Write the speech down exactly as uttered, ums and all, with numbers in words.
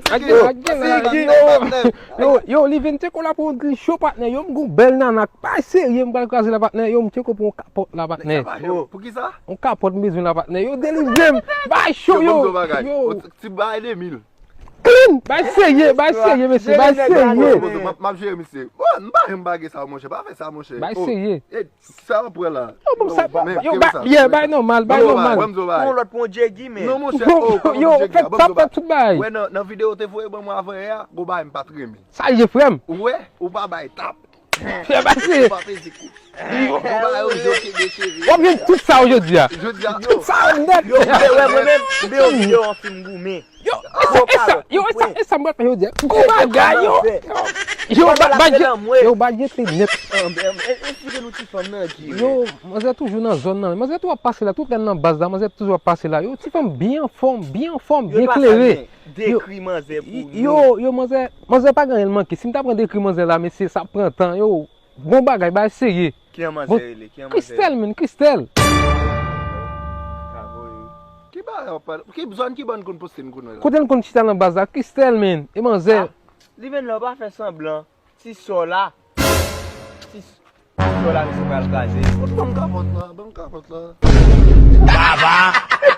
Ak gen, ak gen la, yo, yo, yo, li vin tcheko la pou yon dri cho patnè. Yo, m gon bèl nana. Bay serye, m pral kraze la patnè. Yo, m tcheko pou yon kapòt la patnè. Pou ki sa? Yon kapòt m bezwen la patnè. Yo, delivre m. Bay cho, yo. Yo. Ti bay de mil. Clean! Bay serye, bay serye, mesye, bay serye. M ap jere misye. Bon, m pa janm bagay sa, monchè. Pa fè sa, monchè. Bay serye. Sa w ap wè la. Yo, bon, sa, yo, bay, yeah, bay nòmal, bay nòmal. Pou yon lòt pou yon Jegi, men. Non, monchè. Yo, fè sa, fè tout bagay. Wè, nan videyo te voye ban mwen avan yè a, gon bagay m pa t renmen. Sa l ye, frè m? Ou wè, ou pa bay tap. Fè bay serye. Ou pa peze kou. Gon bagay ou yo kenbe cheve. W ap jwenn tout sa yo jodi a. Jodi a. Tout sa yo nèt. Yo, mwen menm, mwen menm, mwen menm, yo, anfin m goumen. Yo, e sa, e sa, yo, e sa, e sa m pral fè jodi a. Gwo bagay, yo. Yo, ba, ba, yo, ba, yo te nèt. Esplike nou ti fanm nan, Jimmy. Yo, manzè toujou nan zòn nan. Manzè toujou ap pase la. Tout lè nan baz la, manzè toujou ap pase la. Yo, ti fanm byen anfòm, byen anfòm, byen klere. Dekri manzè pou nou. Yo, yo, manzè, manzè pa gen anyen l manke. Si m ta pran dekri manzè la, mesye, sa ap pran tan. Yo, bon bagay, bagay serye. Ki jan manzè rele? Ki jan manzè Christelle, men, Christelle. Ki bagay w ap pale? Ki zòn ki bò n konn poste n konnen la? Kote n konn chita nan baz la? Christelle, men. E manzè. Li vin la, ou pa fè sanblan. Ti sò la. Ti sò la, misye pral kraze. Ban m kapòt la, ban m kapòt la. Baba!